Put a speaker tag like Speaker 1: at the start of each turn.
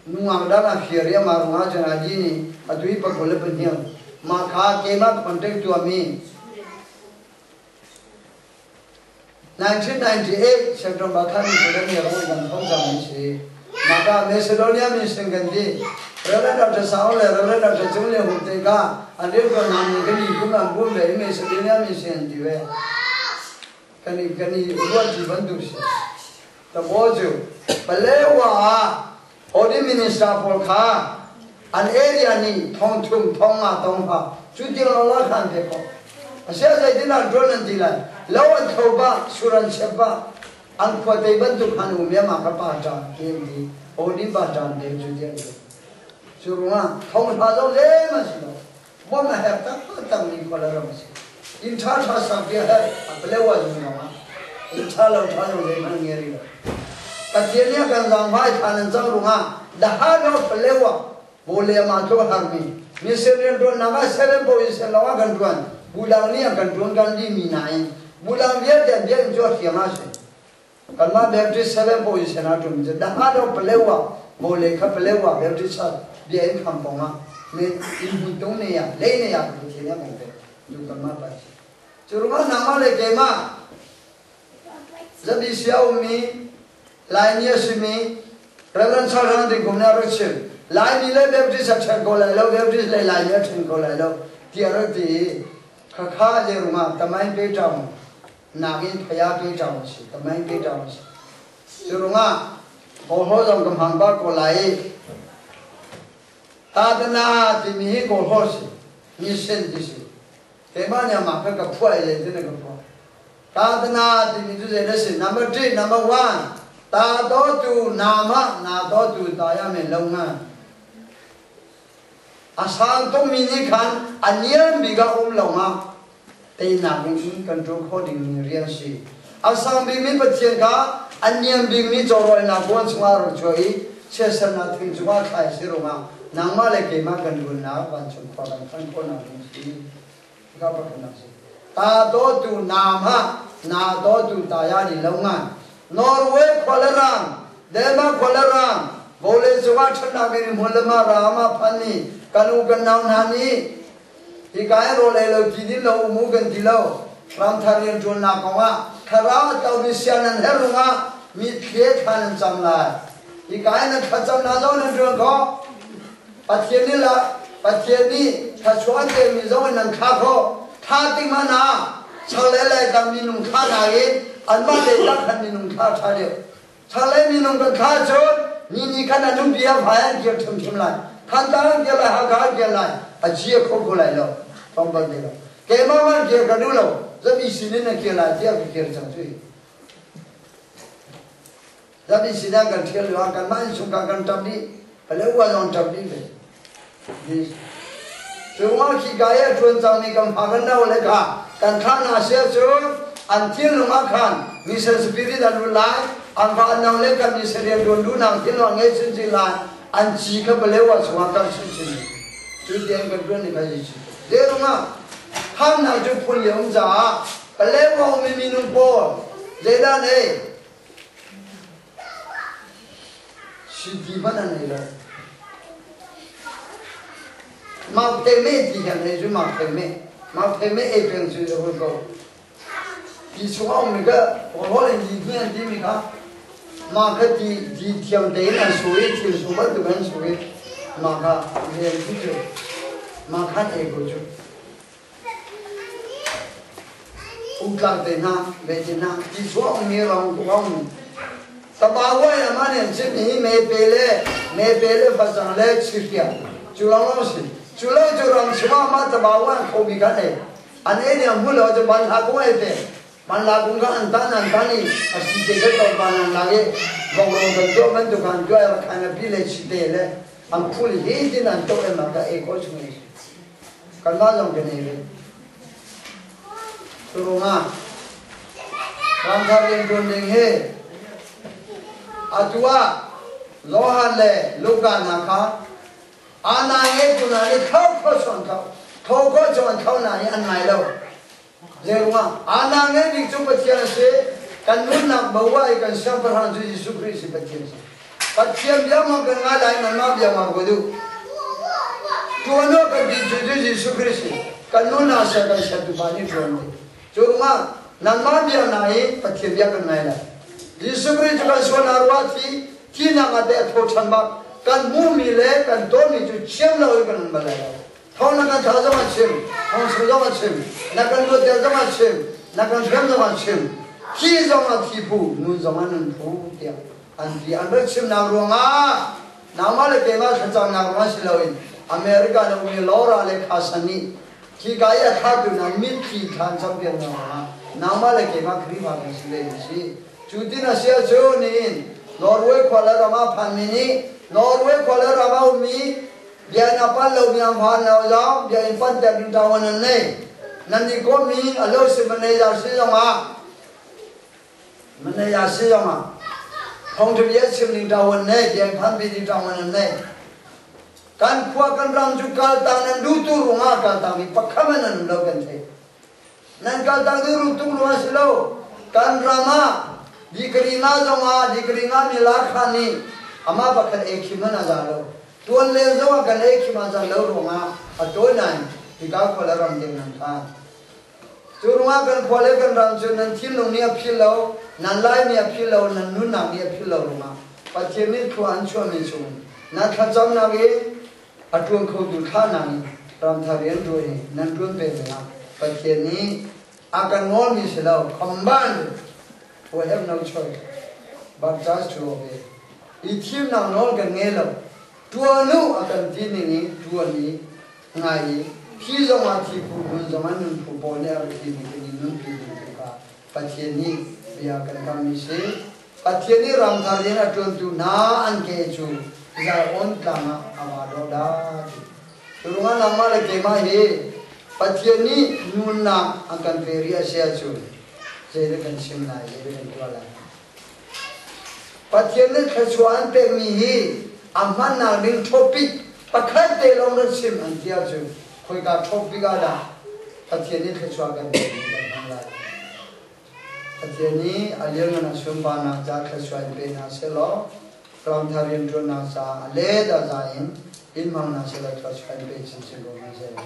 Speaker 1: Nungak dang a fir i amah ruangah cun a din i atu hi 22 mah kha keimah contact tuahmi 1998 September thla ni kul ni ro kan thong cang mi si. Mah ka Macedonia mission kan ti. Reverend Dr. Saul le Reverend Dr. Cung Le Hum te ka an rian tuan nak ni kan i kum an bum ve i Macedonia mission ti ve. Kan i kan i ruat ti bantuk si. Tabo cu Palewa ah Audit Minister pawl kha an area nih thong thum thong nga tong ha cu tiang lawlaw kha an pek khawh. Asia zeitin ah ṭuan an ti lai. Lo an tho ba, sur an chep ba, an khua tei bantuk han um ya ma ka pa ṭan ti an ti. Audit ba ṭan te cu tiang cu. Cu ruangah thong hla zong zeihmanh a si lo. Bom a herh taktak mi khua le ram a si. Inn ṭha ṭha sak ti a herh, a Palewa zung lawng ah. Inn ṭha lo ṭha lo zeihmanh nge rih lo. Pathian nih a kan zaangfah i thla nan cang ruangah the heart of Palewa bawle amah cu a harmi mission rianṭuannak ah seven position lawng ah kan ṭuan. Bulang nih a kan ṭuan kan limi nain bulang vialte an biakinn cu a hriam ah a si. Kanmah Baptist seven position ah ṭum cu the heart of Palewa bawle kha Palewa Baptist Church biakinn kham pawng ah men inn hmun tung ne ah lei ne ah Pathian nih a kan pek. Cu kanmah pa si. Cu ruangah nangmah le keimah zabi sia ummi Laimi a simi Reverend Charles Hang Ding Kum nih a rak chim. Laimi le Baptist a ṭhen ko lai lo, Baptist le Laimi a ṭhen ko lai lo tiah a rak ti i khakha le ruangah tamain pe ṭang nakin phaya pe ṭang a si, tamain pe ṭang a si. Cu ruangah Kawlhaw zong ka hmang ba ko lai i Tatana timi hi Kawlhaw si, mission ti si. Keimah nih amah kha ka phuah i zeitin ka phuah. Tatana timi cu zei na si? Number three, number one. Ta do tu nama na do tu ta ya men lo nga. A sang tuk mi nih khan a niam bik ah um lo nga. Teinak in kan ṭuan khawh ding rian si. A sang bikmi Pathian kha a niam bikmi cawrawinak kuan chungah rak chuah i chiatsernak thing cungah thlai si ruangah nangmah le keimah kan ṭuannak vancung khua kan phanh khawhnak ding si. Hika pakhatnak si. Ta dawtu naam ha na dawtu ta ya ni lo ngan. Norway khua le rang, Denmark khua le rang, vawlei cungah ṭhatnak in hmun le ma ram ah phan i kan u kan nau hna nih Hika hi rawl ei lo ti din lo um u kan ti lo. Ramthar rianṭuannak kongah thlarau a tomi sia nan herh rungah mi thli thla nan cam lai. Hika hi nan thlacam hna zong nan ṭuan khawh. Pathian nih la Pathian nih thluachuah an pekmi zong in nan thla khawh. Thla tik hmanh ah chaklei laitlang minung thla nakin anmah leitak khan minung thla ṭha deuh. Chaklei minung kan thla cun ni ni khan a nupi a fai an kir ṭhimṭhim lai. Thantlang an kir lai, Hakha an kir lai. A chia kho kho lai lo. Thawng bal ti lo. Keimah man kir ka duh lo. Zapi sin in a kir lai tiah ka kir cang cu. Zapi sin ah kan ṭhial lio ah kanmah innchungkhar kan ṭap dih. Pale ua zong ṭap dih ve. Cu ruangah khika i a ṭuan cangmi kan fa kan no le kha kan thlah hna si ahcun an thinlung ah khan mission spirit a lut lai, an fa an no le kan mission rian ṭuan duhnak thinlung an ngei chinchin lai, an ci kha Palewa chungah kal chinchin cu tiang kan ṭuan ni kha si. Zei ruangah harnak cu phun li um caah Palewa ummi minung pawl zeidah nei Siti hmanh an ei lo. Mauthei meh ti hian ei cu mauthei meh. Mauthei meh ei peng cu a hul ko. Ti chung a ummi kha rawl in di hni an timi kha mah kha ti ti thiam tein an su i thil su bantuk an su i mah kha rian ti cu mah khan ei ko cu. Umtlang te hna, ve te hna, ti chuah ummi rong tuk a um. Tabawa in amah nih an chim i mepe le mepe le facang le chihriah cu lawnglawng si. Cu lo cu ram chungah mah tabawa an khomi kha an ei. An ei nih a hmu lo cu banhla kung ei pe. Banhla kung kha an tan an tan i a si te kha tlawmpal an lak i vokrawng kan tuah bantuk khan tuah i rak khan a pi le chite le an phul hi tin an tuah i mah kha ei khawh chung ei si. Kanmah zong kan ei ve. Cu ruangah ramthar rianṭuan ding hi atu ah Johan le Luka hna kha ana ngeitu hna nih tho kho chuan kho tho kho chuan kho hna hi an ngai lo. Zei ruangah ana ngei bik cu Pathian a si. Kan nunnak bo ah i kan siangpahrang cu Jesuh Khrih si Pathian si. Pathian bia ma kan ngai lai nan mah bia ma ko du. Tuan o kan ti cu cu Jesuh Christ si. Kan nu na sa kan sa tu pa ni tuan ti. Cu rungah nangmah bia na i Pathian bia kan ngai lai. Jesuh Christ cu kan sual na ruah thi thi nak ah te a tho ṭhan bak. Kan hmuhmi le kan tawnmi cu chiam lo in kan um bal lai lo. Thawng na kan tha zong an chim, thawng chung zong an chim, na kan luatter zong an chim, na kan hrem zong an chim. Thi zong ah thi phu, nun zong ah nun phu tiah an ti. An rak chimnak ruangah nangmah le keimah thlacamnak ruangah si loin America na ummi Laura le Carson nih khika i a thlatu hna mitthli thlan campiaknak ruangah nangmah le keimah Khrihfa kan si ve ti si. Cu tin a si ahcun nihin Norway khua le ram ah phanmi nih Norway khua le ram ah ummi Bia in a pan lomi an phan lo zong bia in panter ding ṭawan an nei. Nan i kommi a lo si manager si zongah manager si zongah thawngṭha bia chim ding ṭawan nei, bia in phanpi ding ṭawan an nei. Kan khua kan ram cu kaltang nan duh tu ruangah kaltang mi pakhat man an um lo kan thei. Nan kaltang duh ru tung ruangah si lo. Kan ram ah degree nga zongah degree nga mi lakha nih amah pakhat ei khim man a za lo. Tuan leng zongah kan ei khim ah zan lo ruangah a tawi nain hika khua le ram ding nan phan. Cu ruangah kan khua le kan ram cu nan thinlung nih a phil lo, nan lai nih a phil lo, nan nunnak nih a phil lo ruangah Pathian nih thlua an chuahmi chung na thlacamnak i a ṭuan khotu thlahnak in ramthar rian ṭuan hi nan ṭuan peng dingah Pathian nih a kan ngolmi si lo combine we have no choice but just to obey. I thimnak nawl kan ngei lo. Ṭuan u a kan ti ning i ṭuan i ngai i thi zong ah thi phu nun zong ah nun phu pawl nih a rak timi kan i nunpi ding tu kha Pathian nih bia kan kammi si. Pathian nih ramthar rian a ṭuantu hna an ke cu Zion tlang ah a va dawh dah ti. Cu ruangah nangmah le keimah hi Pathian nih nunnak a kan pe rih a si ahcun zeidah kan chim lai, zeidah kan tuah lai? Pathian nih thluachuah an pekmi hi a hmannak ding topic pakhat te lawng rak chim an ti ahcun khoika topic ah dah Pathian nih thluachuah kan pekmi kan hman lai? Pathian nih a lianngan a sunparnak ca thluachuah in pe hna sehlaw ramthar rianṭuannak caah a let a za in in hmang hna sehlaw thluachuah in pe chinchin ko hna seh.